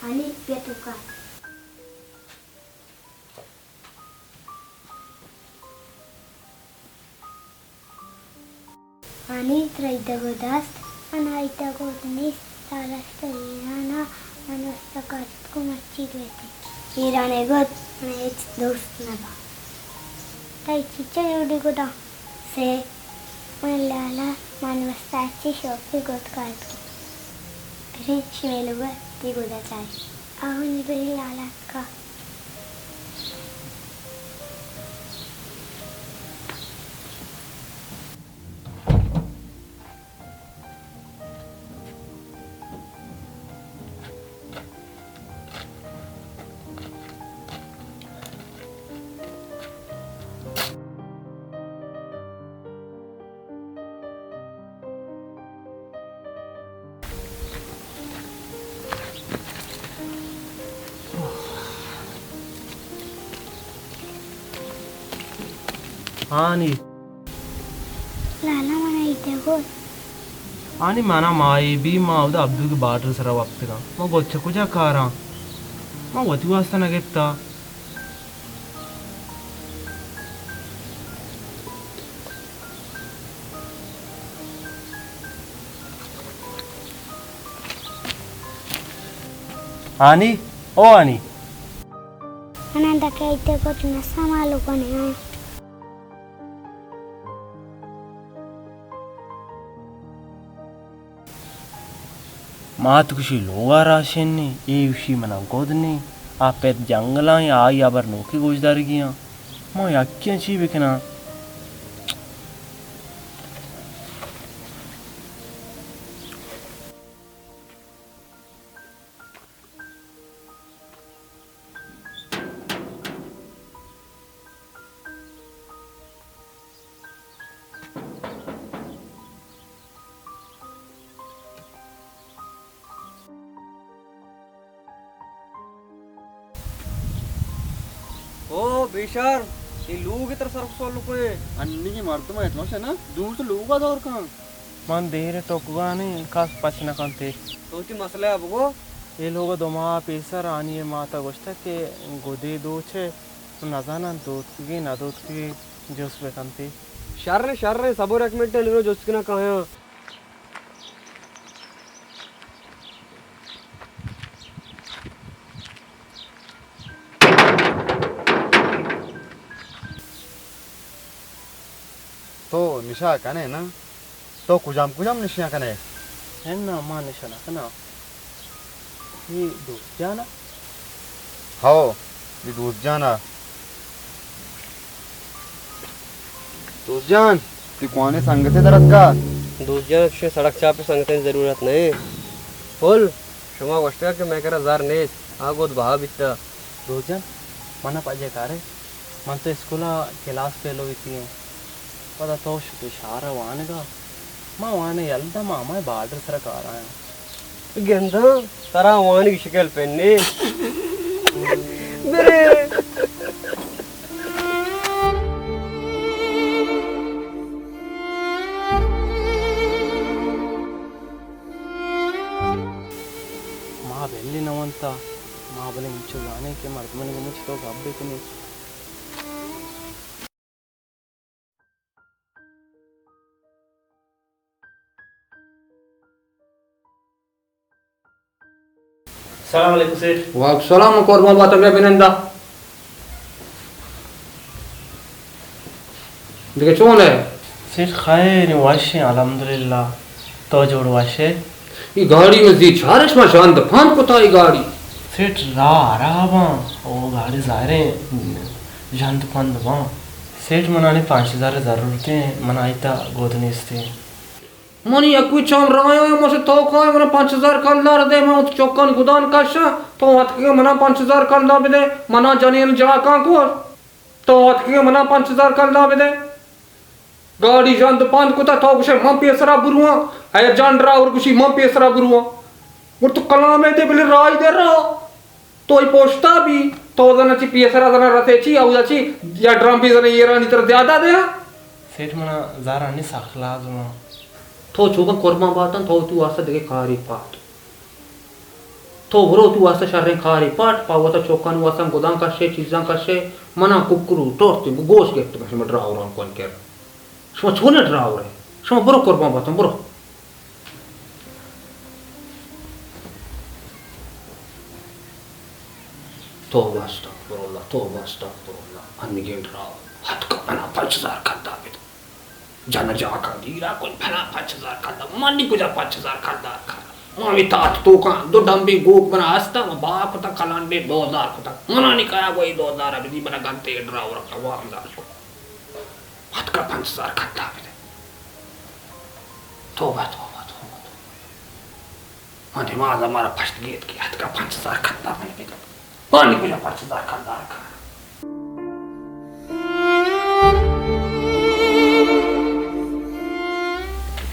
ہانی، بیا تو کار۔ ہانی، ترا ایدگہ دست؟ من ایدگہ نیست، لالا، تو ایران ءَ من واستا کار اتکو مرچی گویتے۔ ایران ءِ گد من ہچ دوست نہ باں۔ تئی چیچا جوڑی گداں؟ سے، من لالا من واستا ہرچی شوقی گد کار اتکو۔ بریں شمے لوگ ءَ تی گدا چاریں۔ آہو نی، بریں لالا اتکا۔ ہانی۔ لالا، من ءَ ایدے گوشت۔ ہانی، من ءَ ماہے بی، ما اودا عبدو کے بارڈر سرا وپتگاں۔ ما گد چہ کجا کاراں؟ ما وتی واسطہ نہ گپتا۔ ہانی، او ہانی۔ من ءَ دکہ ایدے گد نہ سمالو کنے آں۔ مات گوشی لوگا راشن نے، اے گوشی منا گد نے، آ پت جنگلاں یا آئی ہبر نوکی گوشدارگی آں۔ ما یکیاں چی بکناں؟ او بیشار، اے لوگ تر سر سوال کو ہے۔ انیگیں مردم ءَ اتماش نا، دور تو لوگا دور کن۔ من دیر ٹوکگانی، کس پچ نہ کنتے۔ تو وتی مسئلہ ءَ بگو۔ اے لوگ دو ماہ پیسر آنی ماتا گوشتہ کہ گدے دوچے، نزاناں دوتکگی نہ دوتکگی، جست بکنتی۔ شر شر، صبر یک منٹ، نرو جست کنا کایاں۔ تو نشہ کنے نا؟ تو کجام کجام نشہ کنے؟ اناں، ما نشہ نہ کناں۔ اے دوست جان ءَ؟ ہو، اے دوست جان ءَ۔ دوست جان، تئی کوہنیں سنگتے در اتکا؟ دوست جان، چشیں سڑک چاپیں سنگتانی ضرورت نہ ایں۔ پل، شما گوشتگ کہ مئے کرا زر نیست، آ گد بہا بیتہ۔ دوست جان، من ءَ پجے کارے، من تو اسکول ءَ کلاس فیلو بیتی ایں۔ پدا تو شتے شہر ءَ وانگ ءَ۔ ما وانگ یل داں، ما ہمائی بارڈر سرا کار آیاں۔ گنداں، ترا وانگ شکل پہ نے۔ برے۔ ما بلی نہ ونتا، ما بلے انچو زانیں کہ مردمانی گوما چطور گپ بکنی۔ سلام علیکم سیٹھ۔ وعلیکم سلام، قربان باتا، بیا بنندا۔ دگہ چون ئے؟ سیٹھ خیر، وش ایں، الحمدللہ۔ تو جوڑ وش ئے؟ ای گاڑی من زی چارش ما ژند پند کتا ای گاڑی۔ سیٹھ راہ حراب آں، او گاڑی ظاہر ایں ژند پند باں۔ سیٹھ، منا نی پنچ ہزار ضرورت ایں، منا ایتا گد نیست ایں۔ منی یکوئی چم راہ آں، من تو کائے، منا پنچ ہزار کلدار دے، من وت چکانی گدان کشاں، تو اتکگے منا پنچ ہزار کلدار بدے، منا جنین جاکاں کوش، تو اتکگے منا پنچ ہزار کلدار بدے۔ گاڑی ژند پند کتا، تو گوشے من پیسرا برواں، اے جان ڈرائیور گوشی من پیسرا برواں۔ گڑا تو کلامے دے بلے راہی دے راہ۔ تو ای پوشتا بی، تو زنا چی پیسرا زنا رسے چی، اودا چی یا ڈرم بی زنا ایرانی تر زیادہ دے۔ سیٹھ، منا زارانی سخت لازم آں۔ تو چوکا قربان باتاں، تو تو واسطہ دگہ کاری پات۔ تو برو، تو واسطہ شریں کارے پٹ، پہ وتا چوکانی واسطہ گداں کشے، چیزاں کشے، منا ککرو ٹرت گوش گپت، شما ڈرائیوراں کون کر۔ شما چونیں ڈرائیور ئے؟ شما برو قربان باتاں، برو۔ توبہ استغفر اللہ، توبہ استغفر اللہ۔ انگیں ڈرائیور اتکا منا پنچ ہزار کلدار بدا۔ جن جاکاں دیرا کن، پھلا پنچ ہزار کلدار، منی کجا پنچ ہزار کلدار کن؟ ما ہمے تات توکاں دو ڈمبے گوک منا ہستا، ما بہا کتا، کلانڈے دو ہزار کتا۔ منا نی کایا گوئی دو ہزار بدی، منا گنتے ڈرائیور کا وام دار کو۔ اتکا پنچ ہزار کلدار بدے۔ توبہ، توبہ، توبہ، توبہ۔ من نماز ء مارا پشت گیت کہ اتکا پنچ ہزار کلدار منی بکن۔ آنی کجا پنچ ہزار کلدار کار؟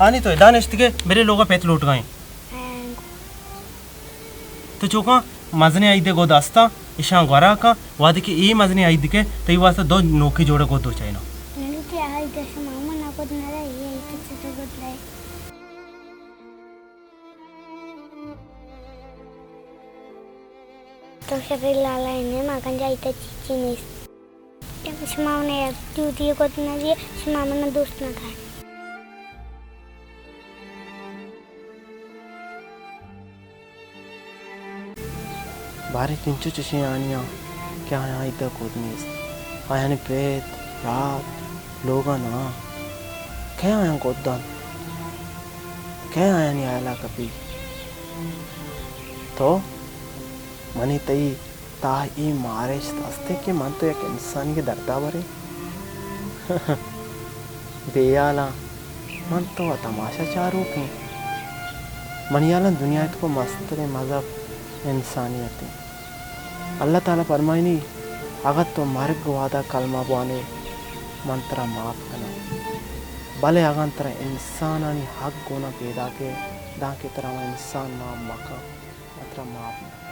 آنی تو ادا نشتگے، برے لوگا پیت لوٹگائیں۔ تو چوکاں مزنیں عید ء گد استاں، اشاں گورا کن، وہدے کہ اے مزنیں عید کہ تئی واسطہ دو نوکیں جوڑے گد دوچائیناں۔ نوکیں عید ء شما من ء گد نہ دئے، اے عید ء چہ تو گد دئے۔ تو شریں لالا ئے نہ، ما گنجا عید ء چیچی نیست۔ شما من ء دودی ء گد نہ دیئے، شما من ء دوست نہ دار۔ باریں چنچو چشیں آنیاں کہ آیاں عید ء گد نیست، آیانی پت، برات، لوگاں نہ آں۔ کئے آیاں گد دنت؟ کئے آیانی ہیالا کپی؟ تو؟ منی تئی تہا اے مارشت استیں کہ من تو یک انسانی کہ دردا بریں۔ بے ہیالاں، من تو ء تماشا چاروک ایں۔ منی ہیالاں دنیا ء تک ء مستریں مذہب انسانیت انت۔ اللہ تعالی فرمائنی، اگاں تو مرگ ء وہدا کلمہ بوانے، من ترا معاف کناں، بلے اگاں ترا انسانانی حق گونا پیداک ء داں کہ ترا من انسان معاف مکن، من ترا معاف نہ کناں۔